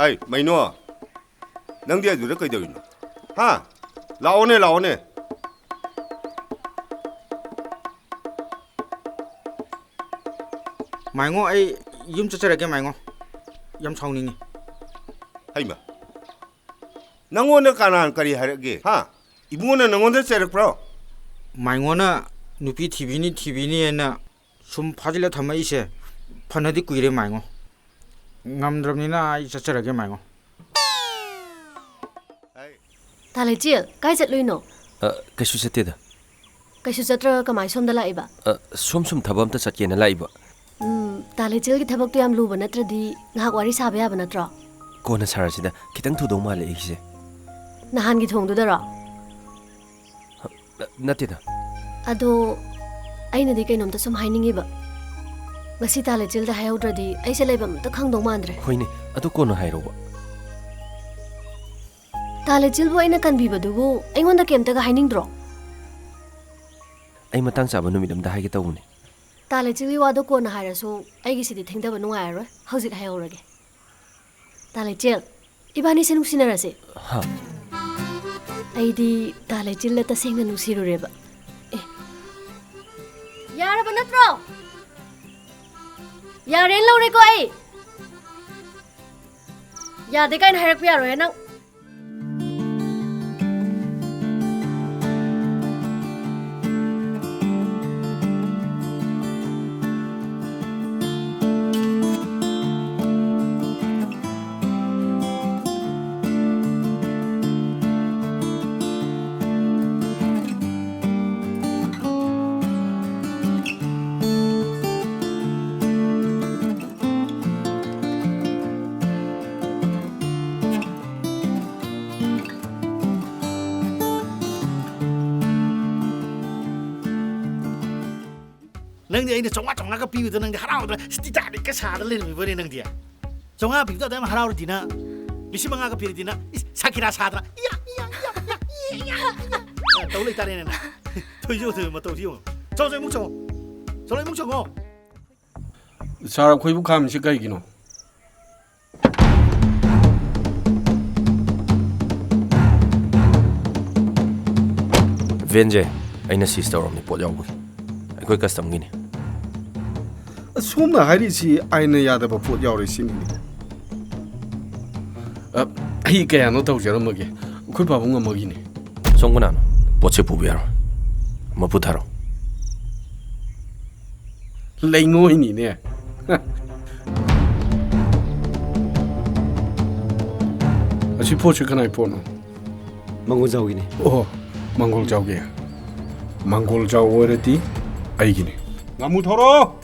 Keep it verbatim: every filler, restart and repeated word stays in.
ꯍꯩ, ꯃꯩꯅꯣ, ꯅꯪꯗꯤ ꯑꯗꯨꯗ ꯀꯩꯗꯧꯔꯤꯅꯣ? ꯍꯥ? ꯂꯥꯛꯑꯣꯅꯦ, ꯂꯥꯛꯑꯣꯅꯦ꯫ ꯃꯥꯏꯉꯣ, ꯑꯩ ꯌꯨꯝ ꯆꯠꯆꯔꯒꯦ, ꯃꯥꯏꯉꯣ꯫ ꯌꯥꯝ ꯁꯥꯎꯅꯤꯡꯉꯤ꯫ ꯍꯩꯃ, ꯅꯪꯉꯣꯟꯗ ꯀꯅꯥꯅ ꯀꯔꯤ ꯍꯥꯏꯔꯛꯒꯦ? ꯍꯥ? ꯏꯕꯨꯡꯉꯣꯅ ꯅꯪꯉꯣꯟꯗ ꯆꯩꯔꯛꯄ꯭ꯔꯣ? ꯃꯥꯏꯉꯣꯅ ꯅꯨꯄꯤ ꯊꯤꯕꯤꯅꯤ, ꯊꯤꯕꯤꯅꯤ ꯍꯥꯏꯅ ꯁꯨꯝ ꯐꯥꯖꯤꯜꯂ ꯊꯝꯃꯛꯏꯁꯦ ꯐꯅꯗꯤ ꯀꯨꯏꯔꯦ, ꯃꯥꯏꯉꯣ꯫ ꯉꯝꯗ꯭ꯔꯕꯅꯤꯅ ꯑꯩ ꯆꯠꯆꯔꯒꯦ, ꯃꯥꯏꯉꯣ꯫ ꯇꯥ ꯂꯩꯆꯦꯜ, ꯀꯥꯏ ꯆꯠꯂꯨꯏꯅꯣ? ꯑ, ꯀꯩꯁꯨ ꯆꯠꯇꯦꯗ꯫ ꯀꯩꯁꯨ ꯆꯠꯇ꯭ꯔꯒ ꯀꯃꯥꯏ ꯁꯣꯝꯗ ꯂꯥꯛꯏꯕ? ꯑ, ꯁꯣꯝ ꯁꯨꯝ ꯊꯕꯛ ꯑꯝꯇ ꯆꯠꯀꯦꯅ ꯂꯥꯛꯏꯕ꯫ ꯎꯝ, ꯇꯥ ꯂꯩꯆꯦꯜꯒꯤ ꯊꯕꯛꯇꯣ ꯌꯥꯝ ꯂꯨꯕ ꯅꯠꯇ꯭ꯔꯗꯤ ꯉꯥꯏꯍꯥꯛ ꯋꯥꯔꯤ ꯁꯥꯕ ꯌꯥꯕ ꯅꯠꯇ꯭ꯔꯣ? ꯀꯣꯟꯅ ꯁꯥꯔꯁꯤꯗ, ꯈꯤꯇꯪ ꯊꯨꯗꯧ ꯃꯥꯜꯂꯦ ꯑꯩꯒꯤꯁꯦ꯫ ꯅꯍꯥꯟꯒꯤ ꯊꯣꯡꯗꯨꯗꯔꯣ? ꯅꯠꯇꯦꯗ꯫ ꯑꯗꯣ, ꯑꯩꯅꯗꯤ ꯀꯩꯅꯣꯝꯇ ꯁꯨꯝ ꯍꯥꯏꯅꯤꯡꯉꯤꯕ꯫ ꯉꯁꯤ ꯇꯥ ꯂꯩꯆꯦꯜꯗ ꯍꯥꯏꯍꯧꯗ꯭ꯔꯗꯤ ꯑꯩꯁꯦ ꯂꯩꯐꯝ ꯑꯝꯇ ꯈꯪꯗꯧ ꯃꯥꯟꯗ꯭ꯔꯦ꯫ ꯍꯣꯏꯅꯦ, ꯑꯗꯨ ꯀꯣꯟꯅ ꯍꯥꯏꯔꯣꯕ꯫ ꯇꯥ ꯂꯩꯆꯦꯜꯕꯨ ꯑꯩꯅ ꯀꯟꯕꯤꯕꯗꯨꯕꯨ ꯑꯩꯉꯣꯟꯗ ꯀꯩꯝꯇꯒ ꯍꯥꯏꯅꯤꯡꯗ꯭ꯔꯣ? ꯑꯩ ꯃꯇꯥꯡ ꯆꯥꯕ ꯅꯨꯃꯤꯠ ꯑꯝꯗ ꯍꯥꯏꯒꯦ ꯇꯧꯕꯅꯦ꯫ ꯇꯥ ꯂꯩꯆꯦꯜꯒꯤ ꯋꯥꯗꯣ ꯀꯣꯟꯅ ꯍꯥꯏꯔꯁꯨ, ꯑꯩꯒꯤꯁꯤꯗꯤ ꯊꯦꯡꯊꯕ ꯅꯨꯡꯉꯥꯏꯔꯔꯣꯏ꯫ ꯍꯧꯖꯤꯛ ꯍꯥꯏꯍꯧꯔꯒꯦ꯫ ꯇꯥ ꯂꯩꯆꯦꯜ, ꯏꯕꯥꯅꯤꯁꯦ ꯅꯨꯡꯁꯤꯅꯔꯁꯦ꯫ ꯍꯥ? ꯑꯩꯗꯤ ꯇꯥ ꯂꯩꯆꯦꯜꯗ ꯇꯁꯦꯡꯅ ꯅꯨꯡꯁꯤꯔꯨꯔꯦꯕ꯫ ꯑꯦ꯫ ꯌꯥꯔꯕ ꯅꯠꯇ꯭ꯔꯣ? ꯌꯥꯔꯦꯅ ꯂꯧꯔꯦꯀꯣ ꯑꯩ꯫ ꯌꯥꯗꯦ ꯀꯥꯏꯅ ꯍꯥꯏꯔꯛꯄ ꯌꯥꯔꯣꯏꯍꯦ ꯅꯪ꯫ ꯅꯪꯗꯤ ꯑꯩꯅ ꯆꯥꯝꯃꯉꯥ, ꯆꯥꯝꯃꯉꯥꯒ ꯄꯤꯕꯗꯣ ꯅꯪꯗꯤ ꯍꯔꯥꯎꯗꯅ ꯇꯤꯇꯥꯅꯤꯛꯀ ꯁꯥꯗꯅ ꯂꯩꯔꯝꯃꯤꯕꯅꯦ ꯅꯪꯗꯤ꯫ ꯆꯥꯝꯃꯉꯥ ꯄꯤꯕꯗꯣ ꯑꯗꯨꯝ ꯍꯔꯥꯎꯔꯗꯤꯅ, ꯂꯤꯁꯤꯡ ꯃꯉꯥꯒ ꯄꯤꯔꯗꯤꯅ, ꯏꯁ, ꯁꯥꯀꯤꯔꯥ ꯁꯥꯗꯅ, ꯏꯌꯥ, ꯏꯌꯥ, ꯏꯌꯥ, ꯏꯌꯥ, ꯏꯌꯥ, ꯏꯌꯥ꯫ ꯇꯧ ꯂꯩꯇꯥꯔꯦꯅꯦ ꯅꯪ꯫ ꯊꯣꯏꯁꯨ ꯊꯣꯏ ꯃꯇꯧꯁꯤ ꯌꯦꯡꯉꯣ꯫ ꯆꯪꯉꯣ, ꯆꯪꯉꯣ, ꯏꯃꯨꯡ ꯆꯪꯉꯣ꯫ ꯆꯪꯉꯣ, ꯏꯃꯨꯡ ꯆꯪꯉꯣ꯫ ꯁꯥꯔ, ꯑꯩꯈꯣꯏꯕꯨ ꯈꯥꯝꯃꯤꯁꯤ ꯀꯩꯒꯤꯅꯣ? ꯚꯦꯟꯁꯦ ꯑꯩꯅ ꯁꯤꯁ ꯇꯧꯔꯕꯅꯤ, ꯄꯣꯠ ꯌꯥꯎꯕꯒꯤ꯫ ꯑꯩꯈꯣꯏ ꯀꯁꯇꯝꯒꯤꯅꯤ꯫ ꯑꯁꯣꯝꯅ ꯍꯥꯏꯔꯤꯁꯤ ꯑꯥꯏꯟꯅ ꯌꯥꯗꯕ ꯄꯣꯠ ꯌꯥꯎꯔꯦ ꯁꯤꯅꯤꯅꯦ꯫ ꯑ, ꯑꯩ ꯀꯌꯥꯅꯣ ꯇꯧꯖꯔꯝꯃꯒꯦ, ꯑꯩꯈꯣꯏ ꯄꯥꯕꯨꯡ ꯑꯃꯒꯤꯅꯦ꯫ ꯁꯣꯝ ꯀꯅꯥꯅꯣ? ꯄꯣꯠꯁꯦ ꯄꯨꯕ ꯌꯥꯔꯣꯏ꯫ ꯃꯄꯨ ꯊꯥꯔꯣ꯫ ꯂꯩꯉꯣꯏꯅꯤꯅꯦ꯫ ꯑꯁꯤ ꯄꯣꯠꯁꯤ ꯀꯅꯥꯏ ꯄꯣꯠꯅꯣ? ꯃꯪꯒꯣꯜꯖꯥꯎꯒꯤꯅꯤ꯫ ꯑꯣ, ꯃꯪꯒꯣꯜꯖꯥꯎꯒꯤ꯫ ꯃꯪꯒꯣꯜꯖꯥꯎ ꯑꯣꯏꯔꯗꯤ ꯑꯩꯒꯤꯅꯤ꯫ ꯉꯥꯃꯨ ꯊꯧꯔꯣ!